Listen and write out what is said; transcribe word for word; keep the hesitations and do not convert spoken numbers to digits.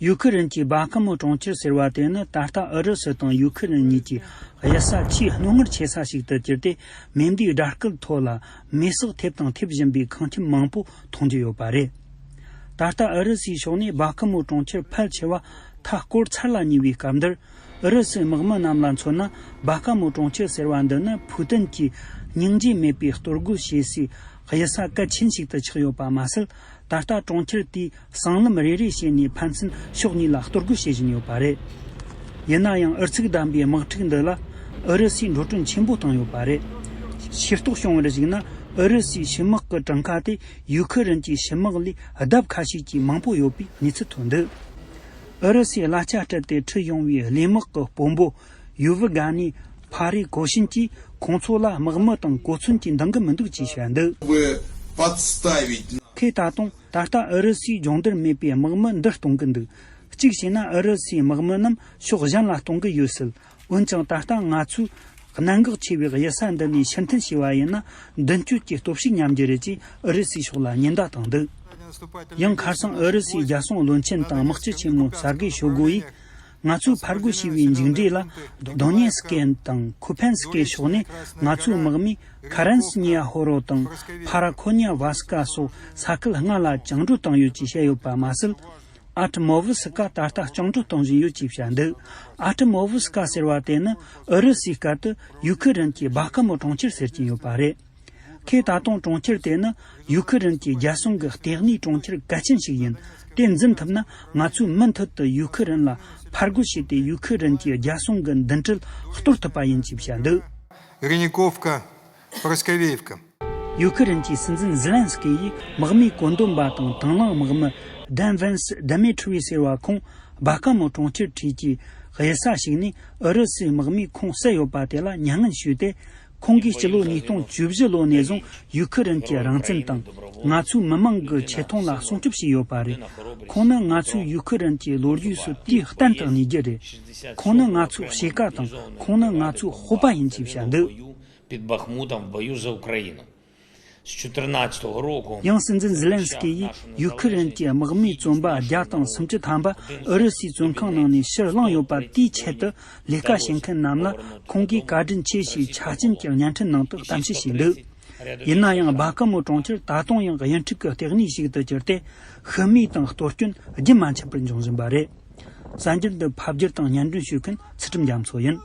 ཡུ་ཁི་རན་གྱི་སྦ་ཀ་མུ་གྲོང་ཁྱེར་ཟེར་བ་དེ་ནི། ད་ལྟ་ཨུ་རུ་སུ་དང་ཡུ་ཁི་རན་གཉིས་ཀྱི་གཡུལ་ས་ཆེས་རྣོ་ངར་ཆེ་ས་ཞིག་ཏུ་གྱུར་ཏེ། མེ་མདའི་དགྲ་སྐུལ་ཐོག་ལ་མེ་སྲེག་ཐེབས་དང་ཐེབས་བཞིན་པའི་ཁང་ཁྱིམ་མང་པོ་མཐོང་རྒྱུ་ཡོད་པ་རེད། ད་ལྟ་ཨུ་རུ་སུའི་ཕྱོགས་ནས་སྦ་ཀ་མུ་གྲོང་ཁྱེར་ཕལ་ཆེ་བ་མཐའ་སྐོར་ཚར་ལ་ཉེ་བའི་སྐབས་འདིར། ཨུ་རུ་སུའི་དམག་མི་རྣམས་ལ་མཚོན་ན། སྦ་ཀ་མུ་གྲོང་ཁྱེར་ཟེར་བ་འདི་ནི་ཕུའུ་ཏན་གྱིས་སྙིང་རྗེ་མེད་པའི་གཏོར་རྒོལ་བྱེད་སའི་གཡུལ་ས་གལ་ཆེན་ཞིག་ཏུ་ཆགས་ཡོད་པ་མ་ཟད། ད་ལྟ་གྲོང་ཁྱེར་དེའི་སྲང་ལམ་རེ་རེ་བྱས་ནས་ཕན་ཚུན་ཕྱོགས་གཉིས་ལ་གཏོར་རྒོལ་བྱེད་བཞིན་ཡོད་པ་རེད། ཡིན་ན་ཡང་། ཨུ་ཚུགས་ལྡན་པའི་དམག་འཁྲུག་འདི་ལ་ཨུ་རུ་སུས་འགྲོ་གྲོན་ཆེན་པོ་བཏང་ཡོད་པ་རེད། ཤེས་རྟོགས་བྱུང་བར་གཞིགས་ན། ཨུ་རུ་སུའི་ཕྱི་དམག་གི་གྲངས་ཀ་དེ་ཡུ་ཁི་རན་གྱི་ཕྱི་དམག་ལས་ལྡབ་ཁ་ཤས་ཀྱིས་མང་པོ་ཡོད་པའི་གནས་ཚུལ་ཐོན་འདུག་ཨུ་རུ་སུའི་གླ་ཆ་སྤྲད་དེ་ཁྲིད་ཡོང་བའི་གླས་དམག་གི་དཔོན་པོ་ཡུ་ཝི་ག་ནི་ཕ་རི་གོ་ཤིན་གྱིས། ཁོང་ཚོ་ལ་དམག་མི་དང་གོ་མཚོན་གྱིས་འདང་གི་མི་འདུག་ཅེས་བཤད་འདུག Чтобы подставить. ཁོས་ད་དུང་། ད་ལྟ་ཨུ་རུ་སུས་སྦྱོང་བརྡར་མེད་པའི་དམག་མི་འདུ་གཏོང་གི་འདུག་གཅིག་བྱས་ན། ཨུ་རུ་སུའི་དམག་མི་རྣམས་ཕྱོགས་གཞན་ལ་གཏོང་གི་ཡོད་སྲིད། འོན་ཀྱང་། ད་ལྟ་ང་ཚོས་གནད་འགག་ཆེ་བའི་གཡུལ་ས་འདི་ནས་ཕྱིར་འཐེན་བྱས་པ་ཡིན་ན། མདུན་སྐྱོད་ཀྱི་སྟོབས་ཤུགས་ཉམས་རྒྱུ་རེད་ཅེས་ཨུ་རུ་སུའི་ཕྱོགས་ལ་ཉེན་བརྡ་བཏང་འདུག་ཡང་ཁ་སང་ཨུ་རུ་སུའི་རྒྱལ་སྲུང་བློན་ཆེན་དང་དམག་སྤྱི་ཆེན་མོ་སར་གེ་ཤོ་གོ་ཡིས། ང་ཚོས་ཕར་རྒོལ་བྱས་པའི་མཇུག་འབྲས་ལ། དོ་ནེ་སི་ཀེ་དང་ཁུ་ཕན་སི་ཀེ་ཕྱོགས་ནས་ང་ཚོའི་དམག་མིས་ཁ་རན་སི་ཉི་ཡ་ཧོ་རོ་དང་ཕ་ར་ཁོ་ཉ་ཝ་སི་ཀ་སོགས་ས་ཁུལ་ལྔ་ལ་བཅིངས་འགྲོལ་བཏང་ཡོད་ཅེས་བཤད་ཡོད་པ་མ་ཟད། ཨ་ཀྲི་མོ་ཝི་སི་ཀ་ད་ལྟ་བཅིངས་འགྲོལ་གཏོང་བཞིན་ཡོད་ཅེས་བཤད་འདུག་ཨ་ཀྲི་མོ་ཝི་སི་ཀ་ཟེར་བ་དེ་ནི་ཨུ་རུ་སུའི་སྐད་དུ་ཡུ་ཁི་རན་གྱི་སྦ་ཀ་མོ་གྲོང་ཁྱེར་ཟེར་གྱིན་ཡོད་པ་རེད། ཁོས་ད་དུང་གྲོང་ཁྱེར་དེ་ནི་ཡུ་ཁི་རན་གྱི་རྒྱལ་སྲུང་གི་ལྟེ་གནས་གྲོང་ཁྱེར་གལ་ཆེན་ཞིག་ཡིན། དེ་འཛིན་ཐུབ་ན། ང་ཚོས་མུ་མཐུད་དུ་ཡུ་ཁི་རན་ལ་ཕར་རྒོལ་བྱས་ཏེ། ཡུ་ཁི་རན་གྱི་རྒྱལ་སྲུང་གི་མདུན་གྲལ་གཏོར་ཐུབ་པ་ཡིན་ཅེས་བཤད་འདུག Гринниковка, Просковеевка. ཡུ་ཁི་རན་གྱི་སྲིད་འཛིན་ཛི་ལན་སི་ཀི་ཡིས་དམག་མིའི་བཀོད་འདོམས་པ་དང་དང་བླངས་དམག་མི་ཌན་ཝན་སི་ཌི་མི་ཊི་རི་ཟེར་བ་ཁོང་སྦ་ཀ་མོ་གྲོང་ཁྱེར་འཁྲིས་ཀྱི་གཡུལ་ས་ཞིག་ནས་ཨུ་རུ་སུའི་དམག་མིས་ཁོང་བསད་ཡོད་པ་དེ་ལ་མྱ་ངན་ཞུས་ཏེ། ཁོང་གིས་སྤྱི་ལོ་ཉིས་སྟོང་བཅུ་བཞི་ལོ་ནས་བཟུང་ཡུ་ཁི་རན་གྱི་རང་བཙན་དང་ང་ཚོའི་མི་མང་གི་ཆེ་མཐོང་ལ་སྲུང་སྐྱོབ་བྱས་ཡོད་པ་རེད། ཁོང་ནི་ང་ཚོའི་ཡུ་ཁི་རན་གྱི་ལོ་རྒྱུས་སུ་དུས་གཏན་དུ་གནས་རྒྱུ་རེད། ཁོང་ནི་ང་ཚོའི་གཤིས་ཀ་དང་། ཁོང་ནི་ང་ཚོའི་སྤོབས་པ་ཡིན་ཅེས་བཤད་འདུག Під Бахмутом в бою за Україну. З чотирнадцятого року. ཡང་སྲིད་འཛིན་ཛི་ལན་སི་ཀི་ཡིས་ཡུ་ཁི་རན་གྱི་དམག་མིའི་བཙོན་པ་བརྒྱ་དང་སུམ་ཅུ་ཐམ་པ་ཨུ་རུ་སུའི་བཙོན་ཁང་ནང་ནས་ཕྱིར་བླངས་ཡོད་པ། དེའི་ཆེད་དུ་ལས་ཀ་བྱེད་མཁན་རྣམས་ལ་ཁོང་གིས་བཀའ་དྲིན་ཆེ་ཞེས་ཆ་རྐྱེན་གྱི་བརྙན་འཕྲིན་ནང་དུ་གཏམ་བཤད་བྱས་འདུག་ཡིན་ན་ཡང་། སྦ་ཀ་མོ་གྲོང་ཁྱེར་ད་དུང་ཡང་གཡུལ་འཕྲུག་གི་ལྟེ་གནས་ཤིག་ཏུ་གྱུར་ཏེ། ཤི་རྨས་དང་གཏོར་སྐྱོན་རྒྱུན་མ་ཆད་པར་འབྱུང་བཞིན་པ་རེད། གསར་འགྱུར་འདི་ཕབ་སྒྱུར་དང་སྙན་སྒྲོན་ཞུ་མཁན་ཚུལ་ཁྲིམས་རྒྱ་མཚོ་ཡིན།